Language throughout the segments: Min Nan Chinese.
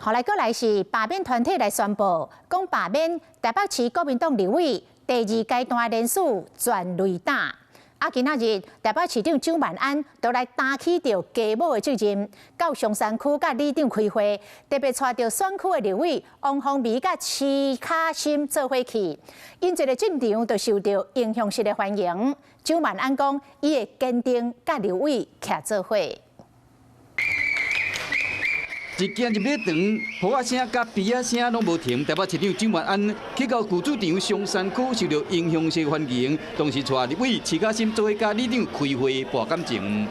後來閣來是罷免團體來宣布，講罷免台北市國民黨立委第二階段連署全壘打。啊，今仔日台北市長蔣萬安都來擔起著家母的責任，到松山區佮里長開會，特別帶著選區的立委王鴻薇佮徐巧芯做伙去，𪜶一个進場就受著英雄式的歡迎。蔣萬安講，伊會堅定佮立委徛做伙。一行入禮堂，號仔聲佮鞭仔聲攏無停。台北市長蔣萬安去到舊主場松山區，受著英雄式歡迎。同時帶立委徐巧芯做伙佮里長開會博感情。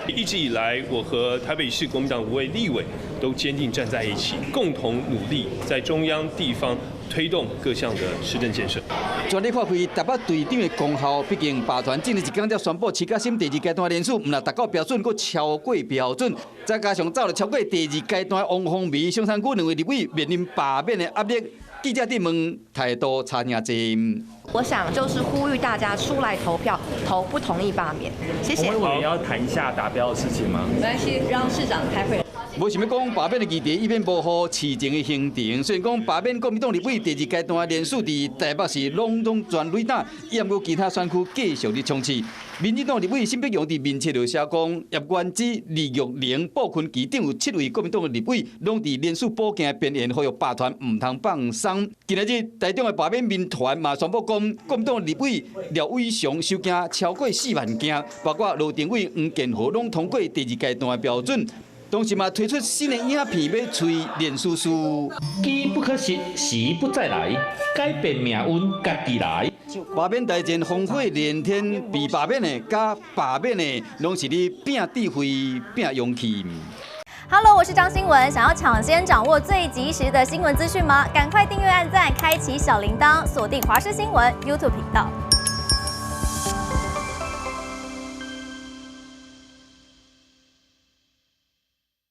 一直以來，我和台北市國民黨五位立委都堅定站在一起，共同努力在中央地方推動各項的市政建設。全力發揮台北隊長的功效，畢竟罷團前一工才宣布徐巧芯第二階段連署，毋但達到標準，閣超過標準，再加上走了超過第二階段王鴻薇、松山區兩位立委面臨罷免的壓力，記者質問態度差爾濟。我想就是呼籲大家出來投票，投不同意罷免。謝謝。我們要談一下達標的事情嗎？沒關係，讓市長開會。無想欲講罷免的議題，以免無予市政的行程。雖然講罷免國民黨立委第二階段連署佇台北市攏總全壘打，也毋過其他選區繼續咧衝刺。民進黨立委沈伯洋佇面冊就寫講，葉元之、李玉玲、布坤琪等有七位國民黨的立委，攏佇連署補件邊緣，呼籲罷團毋通放鬆。今仔日台中的罷免民團嘛宣布講，國民黨立委廖偉雄收件超過4萬件，包括羅定偉、黃健和攏通過第二階段的標準。同時嘛推出新的影片，欲催連署書。機不可失，時不再來，改變命運，家己來。罷免大戰烽火連天，被罷免的佮罷免的，攏是咧拼智慧、拼勇氣。 Hello，我是張新聞，想要搶先掌握最及時的新聞資訊嗎？趕快訂閱、按讚、開啟小鈴鐺，鎖定華視新聞 YouTube 頻道。